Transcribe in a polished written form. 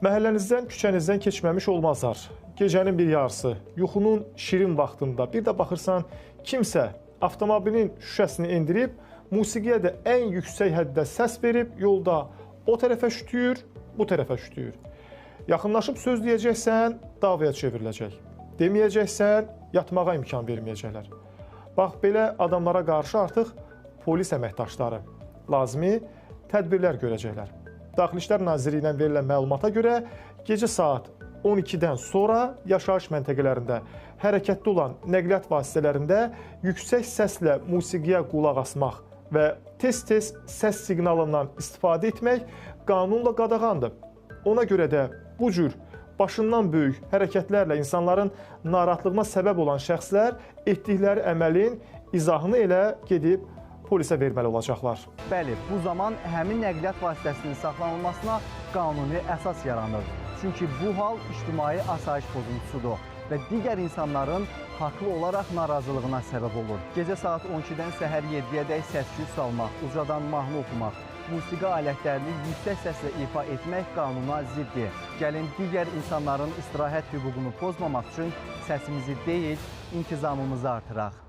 Məhəllənizdən, küçənizdən keçməmiş olmazlar. Gecənin bir yarısı, yuxunun şirin vaxtında bir də baxırsan, kimsə avtomobilin şüşəsini endirib, musiqiyə də ən yüksək həddə səs verib, yolda o tərəfə şütüyür, bu tərəfə şütüyür. Yaxınlaşıb söz deyəcəksən, davaya çevriləcək. Deməyəcəksən, yatmağa imkan verməyəcəklər. Bax, belə adamlara qarşı artıq polis əməkdaşları lazımi tədbirlər görəcəklər. Daxili İşlər Nazirliyindən verilən məlumata görə gecə saat 12-dən sonra yaşayış məntəqələrində hərəkətdə olan nəqliyyat vasitələrində yüksək səslə musiqiyə qulaq asmaq və tez-tez səs siqnalından istifadə etmək qanunla qadağandır. Ona görə də bu cür başından böyük hərəkətlərlə insanların narahatlığına səbəb olan şəxslər etdikləri əməlin izahını elə gedib polisə verməli olacaqlar. Bəli, bu zaman həmin nəqliyyat vasitəsinin saxlanılmasına qanuni əsas yaranır. Çünki bu hal ictimai asayiş pozuntusudur və digər insanların haqlı olaraq narazılığına səbəb olur. Gecə saat 12-dən səhər 7-yədək səs-küy salmaq, ucadan mahnı oxumaq, musiqi alətlərini yüksək səslə ifa etmək qanuna ziddir. Gəlin digər insanların istirahət hüququnu pozmamaq üçün səsimizi deyil, intizamımızı artıraq.